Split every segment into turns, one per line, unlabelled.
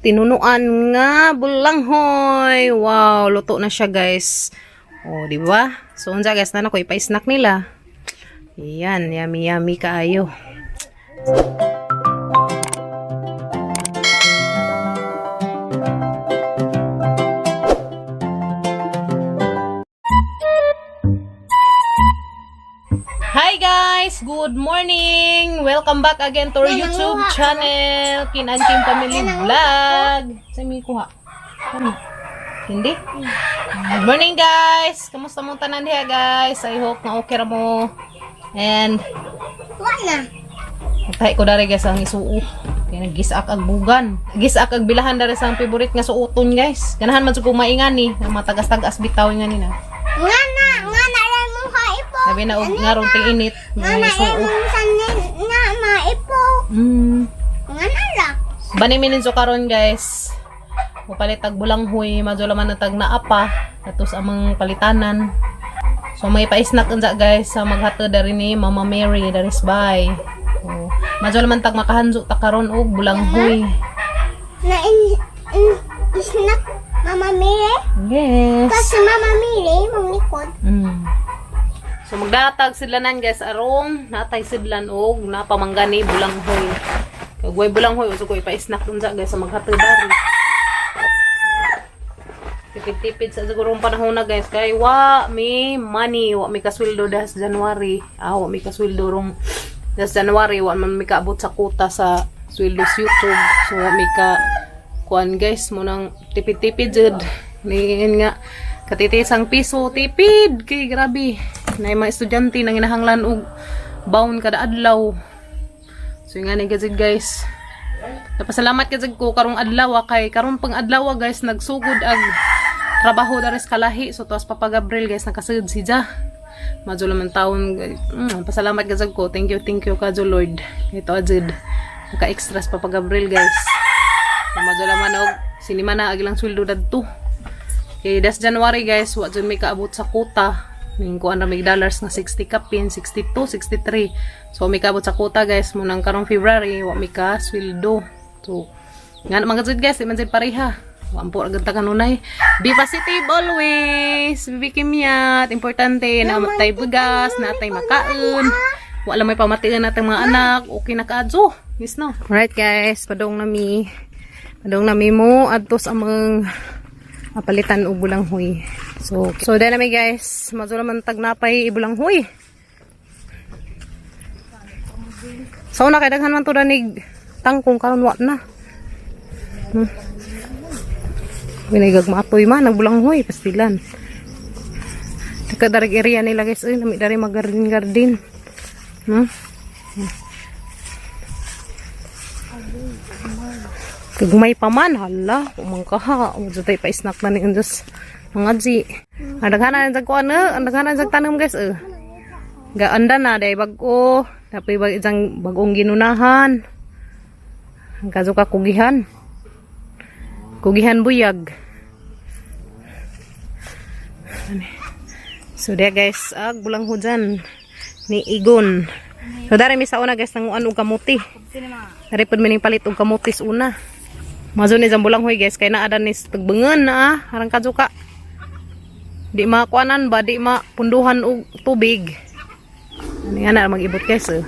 Tinunuan nga bulanghoy. Wow, luto na siya, guys. Oh, di ba? So unsa, guys, na ko ipa-snack nila. Yan, yummy yummy kaayo. Hi guys! Good morning! Welcome back again to our YouTube channel, Kinangking Family Vlog. Sa may kuha? Kami? Hindi? Good morning, guys! Kamusta mong tanan diha, guys? I hope na okay ra mo. And
Wala.
Nagtahi ko dari, guys, ang isuo. Kaya naggisak ag bugan. Gisak ag bilahan dari sa ang favorite nga suoton, guys. Ganahan man jud ko maingan ni, ang matagas-tagas bitaw nga ni na.
Nga na rin mong kaipo.
Sabi na og nga ron ting init,
Nga
may
na rin
suo.
mong sanin. Nga maipo. Nga na lang.
Bani mininso karon, guys. Mupalit tag bulanghoy, madyo laman na tag naapa atos amang palitanan. So may pa-snack unsa, guys, sa maghatod dari ni Mama Mary dari bay. So, madyo laman tag makahanjo ta karon og bulanghoy.
Na in snack Mama Mary.
Yes.
Kasi Mama Mary, mong likod.
So magdatag sidlanan, guys, arong natay sidlan og napamanggani bulanghoy. Kag way bulanghoy uso ko ipa-snack unsa, guys, sa maghatod dari. Tipid-tipid sa sigurong panahon na, guys, kay wa mi money, wa mi kasweldo das January. Ah, wa mi kasweldo rong das January, wa man mi kaabot sa quota sa sweldo sa YouTube. So wa mi ka kuan, guys, mo nang tipid-tipid jud. Niin nga katitisang piso tipid kay grabe. Na mga estudyante nang inahanglan og baon kada adlaw. So yung nga ni gazid, guys. Napasalamat kasi ko karong adlaw kay karong pang adlaw, guys, nagsugod ag trabaho daris kalahi. So tuwas Papa Gabriel, guys, nakasud si Ja. Madyo laman taon. Pasalamat gazid ko. Thank you, thank you kadyo Lord. Ito ajud. Naka extras Papa Gabriel, guys. So, madyo laman og sinima na ag ilang sweldo dadto. Kay das January, guys, wa jud may kaabot sa quota. Ning kuan ra may dollars nga 60 kapin, 62, 63. So may kaabot sa quota, guys, mo nang karong February wa may ka sweldo. So nga naman gud, guys, di man jud pareha. Wa po ra gud ta kanunay. Be positive always. Bibi Kimyat, importante na tay bugas, na tay makaon. Wala may pamatian natin mga anak. Okay na kaadyo. Yes no. Right guys, padong nami. Padong nami mo adto sa among mapalitan og bulanghoy. So dahil nami, guys, madula man tag napay ibulanghoy. So una kay daghan man to danig tangkong, karon wa na. Winigag matoy man nagbulanghoy pastilan. Taka darag area nila, guys, uy, nami dari mag-garden garden. Kagmay pa man, hala, umangkaha. Medyo tayo pa-snack na ni Diyos. Mga G. Ang daghanan sa kuan eh, ang daghanan sa tanom, guys eh. Gaanda na dahil bago, tapos bag isang bagong ginunahan. Ang kaso ka kugihan. Kugihan buyag. So there, guys, ag bulang hujan ni Igon. So dari mi sa una, guys, nanguan og kamuti. Dari pud mining palit og kamutis una. Mazo ni jang bulanghoy, guys, kay naa dan ni tagbengen na ah, harang kadyo ka. Di makuanan ba, di mapunduhan og tubig. Ano nga na mag-ibot, guys, eh.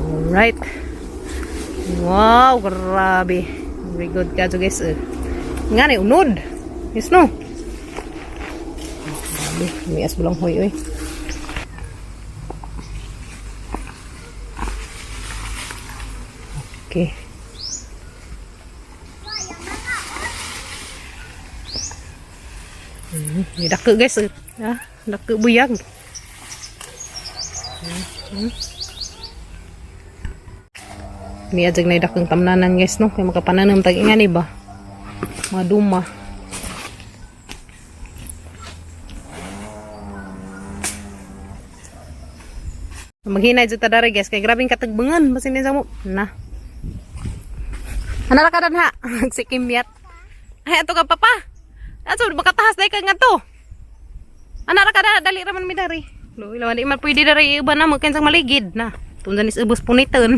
Alright. Wow, grabe. Very good kadyo, guys, eh. Nga ni unod. Yes no. Grabe, mias bulanghoy oy. Okay. Dako, guys, eh. Ah, dako buyag. Niya jag na dakong tamnanan, guys, no, kay makapananam tag ingani ba. Maduma. Maghinay jud ta diri, guys, kay grabing katagbangan basin niya mo. Na. Ana ra ka dan ha. Sikimyat. Ay, ato ka papa. Ato makatahas dai ka ngadto. Ana ra ka da, dali ra man mi dari. Lo, ilawan di man pwede dari uban na mo kinsang maligid na. Tundan is ubos puniton.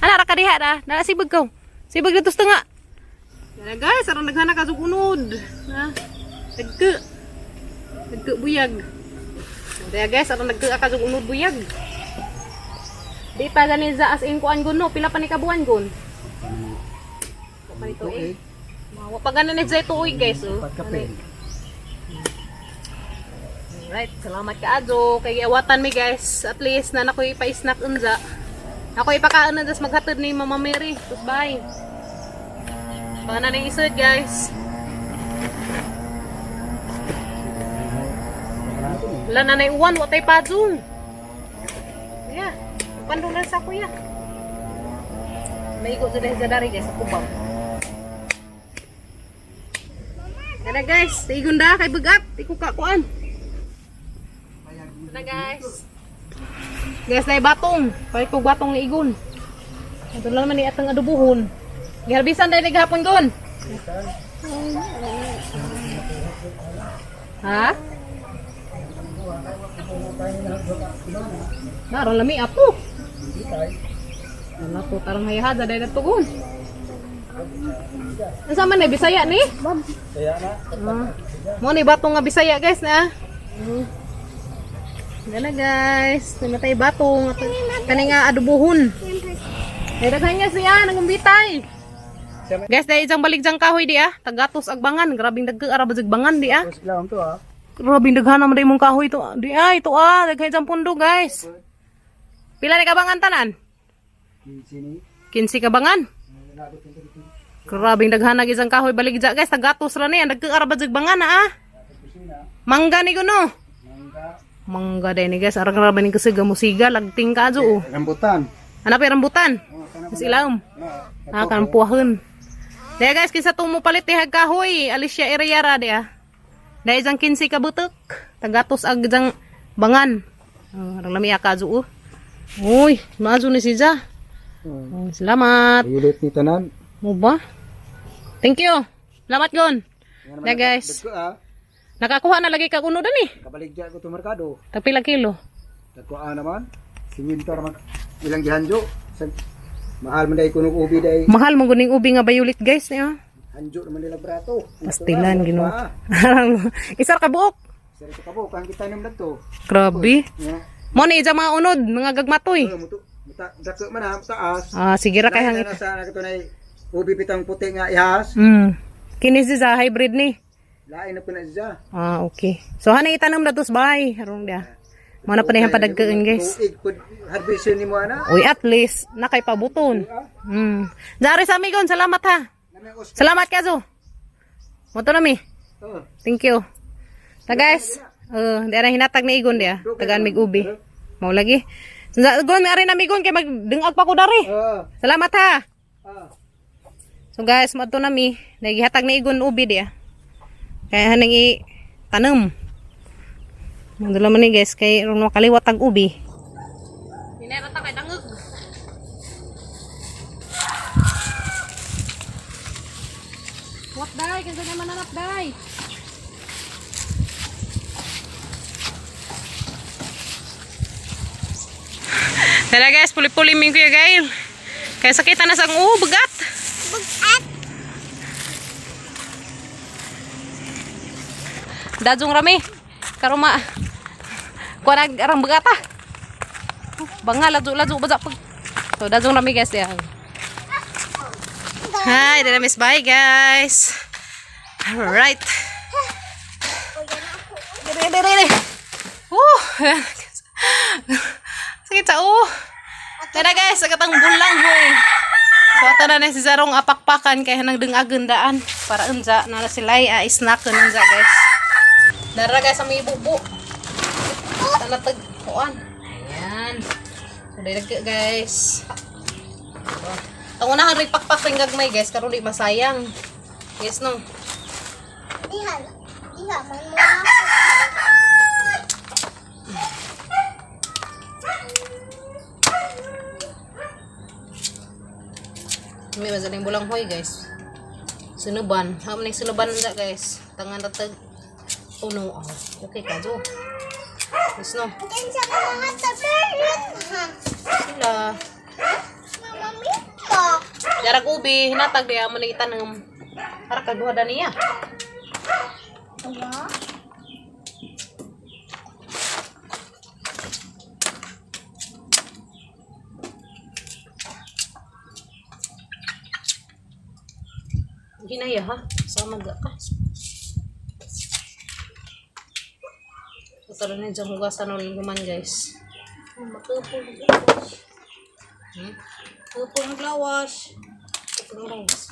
Ana ra ka diha da, dala sibog ko. Sibag dito sa nga. Yan na guys, aron naghana ka unod. Ha? Nagke. Nagke buyag. Kaya guys, aron nagke ka unod buyag. Di pa gani za as in kuan gun no, pila pa ni kabuan gun. Wa pa ni tuig. Wa pa gani ni za tuig guys oh.
Pagkapin.
Alright, salamat ka Ajo. Kay giawatan mi guys. At least na nakoy pa-snack unza. Ako ipakaon na das maghatod ni Mama Mary. Tus bye. Baka na ning isod guys. Wala na na uwan, wa tay padung. Kuya, pandulan sa kuya. Maigo sa dahil sa dari guys, sa kubang. Tara guys, igon da kay bugat, ikukakuan. Na guys. Guys, na batong. Palit ko batong ni Igon. Ito lang naman ni atang adubuhon. Giharbisan dahil naghapon gon. Ha? Naroon lami apo. Wala po tarang hayahada dahil natugon. Ang sama na Bisaya ni?
Kaya na.
Ah. Mo ni batong nga Bisaya guys na. Gana guys, namatay batong kani nga adubuhon. Ay daghan nga siya nangumbitay. Guys, dahil isang balik diyang kahoy di ah. Tagatos agbangan, grabing dagko ara ba bangan di ah.
Tapos lang to ah.
Grabing daghan naman di imong kahoy to. Di ah, ito ah, daghan isang pundo guys. Pila ni kabangan tanan?
Sini.
15 kabangan. Grabing daghan na isang kahoy balik dya guys, tagatos ra ni ang dagko ara ba bangan na ah. Mangga ni kuno.
Mangga.
Mangga din ni guys, arang ra ba ni kasi gamusiga lagting ka oh.
Rambutan.
Hanap yung rambutan. Mas ilawom. Ah, kanang puwahon. Daya guys, kinsa tumo palit tihag kahoy. Alicia Ereyara dia. Daya isang 15 ka butok. Tagatos ag isang bangan. Oh, arang lami akazo oh. Uy, maazo ni siya. Oh, salamat.
Ulit ni tanan.
Mo ba? Thank you. Salamat gon. Daya guys,
Dagko ah.
nakakuha na lagi kag uno dani.
Kabaligya ko to merkado.
Tagpila kilo.
Dagko ah naman. Siminto naman. Ilang gihanjo. Sa mahal man dai kuno ubi dai.
Mahal mo guning ubi nga bayulit guys niya.
Hanjo naman nila brato.
Pastilan ginoo. Isar ka buok.
Sir ko kabo kan kita nim dagto.
Grabe.
Ya.
Mo ni ija mga unod, mga gagmatoy.
Muto muta dagko man ah, taas.
Ah, sige ra kay hangit.
Na sa na nay ubi pitang puti nga ihas.
Kini si sa hybrid ni.
Lain na po na siya.
Ah, okay. So hanay itanom na tos bay, harong dia. Mo na pa niyang padagkaan guys.
Tuig pud harvestion nimo ana.
Uy, at least nakay pabuton. Dari sa amigon, salamat ha.
Nami os.
Salamat kazo. Mo to na mi.
Oh.
Thank you. Ta guys, di na hinatag na igon dia. Tagaan mig ubi. Mao lagi. Gon, may ari na migon kay magdengag pa ko dari.
Oh.
Salamat ha.
Ah.
So guys, madto na mi, nagihatag na igon ubi dia. Kaya hanang i tanom. Mandula man ni guys kay ron makaliwat ang ubi. Minera ta kay dangog. What day? Kinsa naman anak day? Tara guys, puli-puli min kuya Gail. Kaya sakita na sa ang bagat.
Bugat.
Dajong rami. Karuma. Kuha na arang bagata. Banga ladyo ladyo baza pag. So dajong rami guys ya. Hi, dala miss bye guys. All right. Dire dire dire. Woo. Sakit sa oh. Tara guys, sakit ang bulang hoy. So ato na na si Zarong apakpakan kay nang dengagen daan para unja na na sila ay snack unja guys. Dara guys ang may bubo. Talatag kuan. Ayan. So direct guys. Ang unahan rin pakpak rin gagmay guys karon di masayang. Yes no.
Diha. Diha man mo na.
May mazaling bulang hoy guys. Sinuban. Ham ning sinuban na guys. Tangan ratag uno. Oh, okay ka jo. Yes no.
Kinsa ka mga taberon ha.
Sila.
Mama Mika.
Jarag ubi, hinatag diya mo na itanom. Para kaduha da niya.
Diba?
Ginaya ha. Sama ga ka. Ito rin yung hugasan ulit naman, guys.
Makapol ng lawas.
Hmm?
Makapol ng lawas.
Ito ng rice.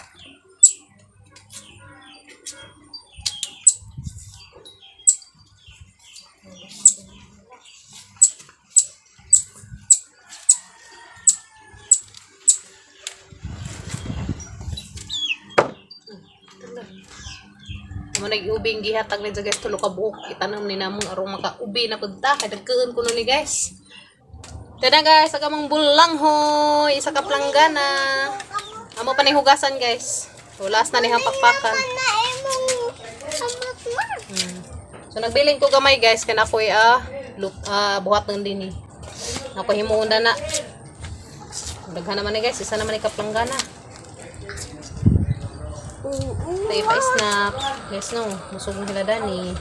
Mo nag-ubing gihatag ni guys, tulo ka buok itanom ni namong arong maka-ubi na pud ta kay dagkuon kuno ni, guys. Tada guys, aga mong bulanghoy, isa ka planggana. Amo pa ni hugasan, guys. So last na ni pakpakan.
Na imong kamot ma.
So nagbilin ko gamay, guys, kay ako'y buhat ng dinhi. Ako himuon na na. Daghan naman ni, guys, isa naman ni ka planggana. Tayo pa snap. Guys no, musog mo sila dani.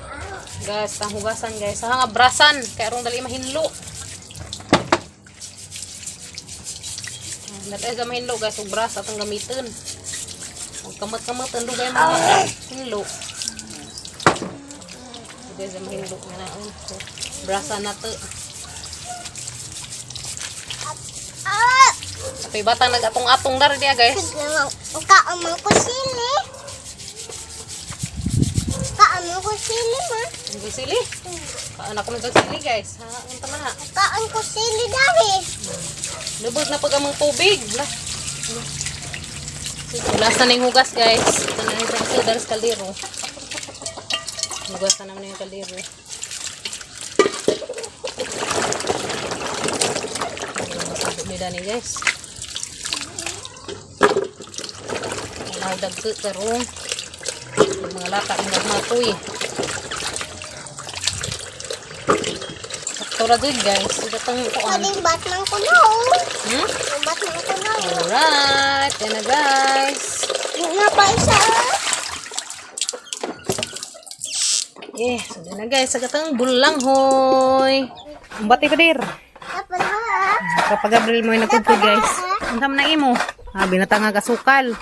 Guys, ang hugasan, guys. Sa nga brasan kay arong dali mahinlo. Lahat ay mahinlo, guys, ug bras atong gamiton. Huwag kamot-kamot ang dugay mga hinlo. Dugay sa mahinlo nga naon. So, brasan na to.
Ah!
Apoy batang nagatong-atong dar diya, guys.
Kaamang ko sili. Kaamang ko sili ma.
Ang sili. Kaan ako ng sili, guys. Ha, ang tama.
Kaan ko sili dahil.
Lubog na pag among tubig. Lah. Last na yung hugas, guys. Ito na yung sa sa kaldero. Hugas na naman yung kaldero. Masabot ni Dani, guys. Ang dagko karong. Yung mga lata ng matoy. Sakto ra jud, guys. Ito tong kuan.
Kaling batman ko na oh.
Hmm?
Yung batman ko na oh.
Alright, yan na, guys.
Yung nga pa isa ah.
Eh, so na guys, sa katang bulanghoy. Ang bati pa dir.
Tapos ha.
Kapag Gabriel mo yung nagkudkod, guys. Ang tama na imo. Ah, binatang nga kasukal.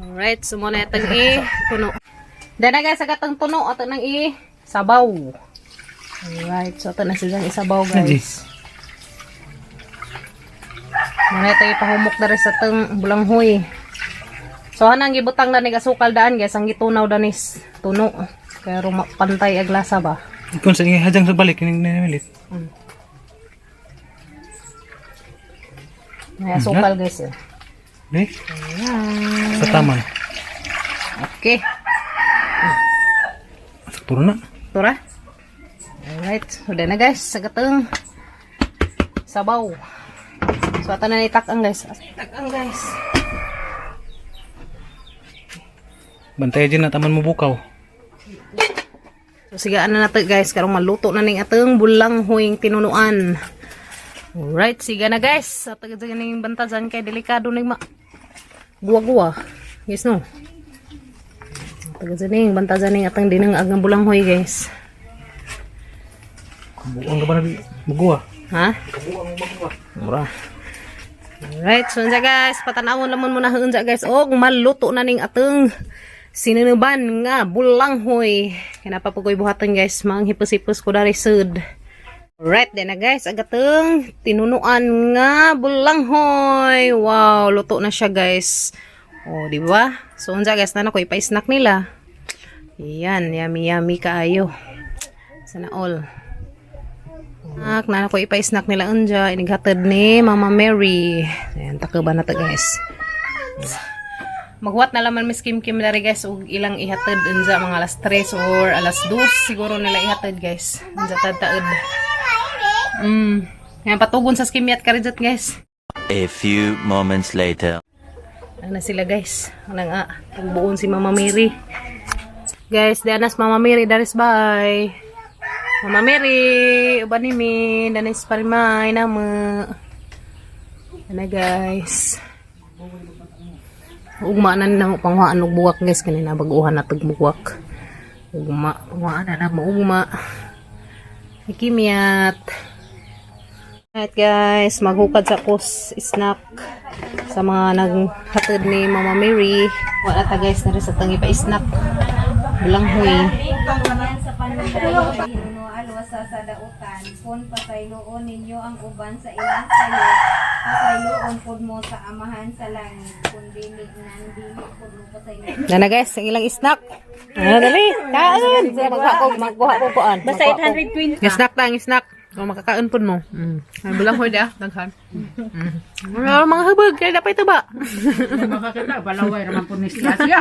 Alright, so muna itong i puno. Dana guys, sa katang puno ato nang i sabaw. Alright, so ito na silang isabaw, guys. Muna ito ipahumok na rin sa tang bulanghoy. So hanang gibutang na ni asukal daan, guys, ang gitunaw danis tuno. Kaya pantay ag lasa ba.
Kung sa inyo hajang sa balik ning namilit.
May asukal, guys, eh.
Di? Sa tama.
Okay.
Sa puro na.
Tura. Alright, so na guys, sa gatang sabaw. So ato na itakang, guys. Itakang, guys.
Bantay din na taman mo bukaw.
So sigaan na nato, guys, karong maluto na ning atong bulanghoy tinunuan. Alright, siga na, guys. Sa tagad ning bantazan kay delikado ning ma guwa-guwa. Guys no. Tagad ning bantazan ning atong dinang agang bulanghoy, guys.
Kabuang ka ba na maguwa?
Ha?
Kabuang maguwa.
Mura. Alright, so unsa guys, patanawon lamon muna unsa guys og maluto na ning atong sinunuban nga bulanghoy. Kaya pa ko'y buhaton, guys, manghipos-hipos ko dari sud. Alright, then na guys, ang atong tinunuan nga bulanghoy. Wow, luto na siya, guys. Oh, di ba? So unsa guys, nano ko ipa-snack nila. Yan, yummy yummy kaayo. Sana all. Ak, na ko ipa-snack nila unja, inighatid ni Mama Mary. Ayan, takuban na to, guys. Maghuwat na laman Miss Kim Kim dari, guys, ug ilang ihatid unja mga alas 3 or alas 2 siguro nila ihatid, guys. Unja tad taod. Yan patugon sa skimyat karijat, guys.
A few moments later.
Ano na sila, guys. Ano nga, tagbuon si Mama Mary. Guys, danas Mama Mary, daris bye. Mama Mary, uban ni mi, danis parimay namo. Ano, guys. Ugma na namo panghuaan og buwak, guys, kanina baguhan na tag buwak. Ugma, panghuaan na namo ugma. Ikimiyat. Alright guys, maghukad sa kus snack sa mga naghatod ni Mama Mary. Wala ta, guys, na rin sa tangi pa snack. Bulanghoy.
Sa panunay, hinunual wasa sa dautan, kung pasayloon ninyo ang uban sa ilang sayo, pasayloon pud mo sa Amahan sa langit, kung dili nan dili pud mo pasayloon.
Nana guys, ang ilang snack. Ano, dali? Kaon! Magkuha ko, magkuha ko kuan. Basta 820. Snack ta, ang snack. Kung makakaon pud mo. Ay, bulanghoy da, daghan. Ano, mga hubog, kaya dapat ito ba?
Makakita, balaway raman po ni sila siya.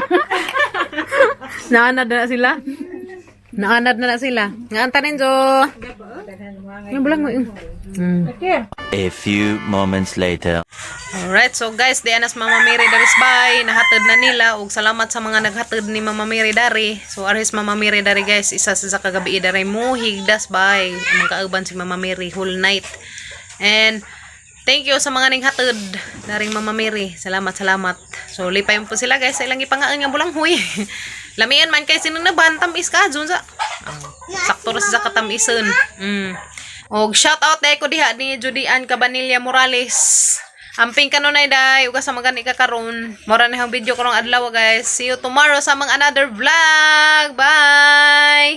Naanad na sila. Naanad na sila. Nga antanin jo. Yung bulang mo.
A few moments later.
Alright, so guys, di anas Mama Mary daris bay, nahatod na nila ug salamat sa mga naghatod ni Mama Mary dari. So aris Mama Mary dari, guys, isa sa kagabi dari mo higdas bay, ang kauban si Mama Mary whole night. And thank you sa mga ninghatod daring Mama Mary. Salamat, salamat. So lipay po sila, guys, sa ilang ipangaan nga bulanghoy. Lamian man kay sinunaban tamis ka dun sa. Ah, sakto ra sa katamison. Og shout out ko diha ni Judy Ann Cabanilla Morales. Amping kanunay, day, uga sa magani ka karon. Mora na ang video karong adlaw, guys. See you tomorrow sa mga another vlog. Bye.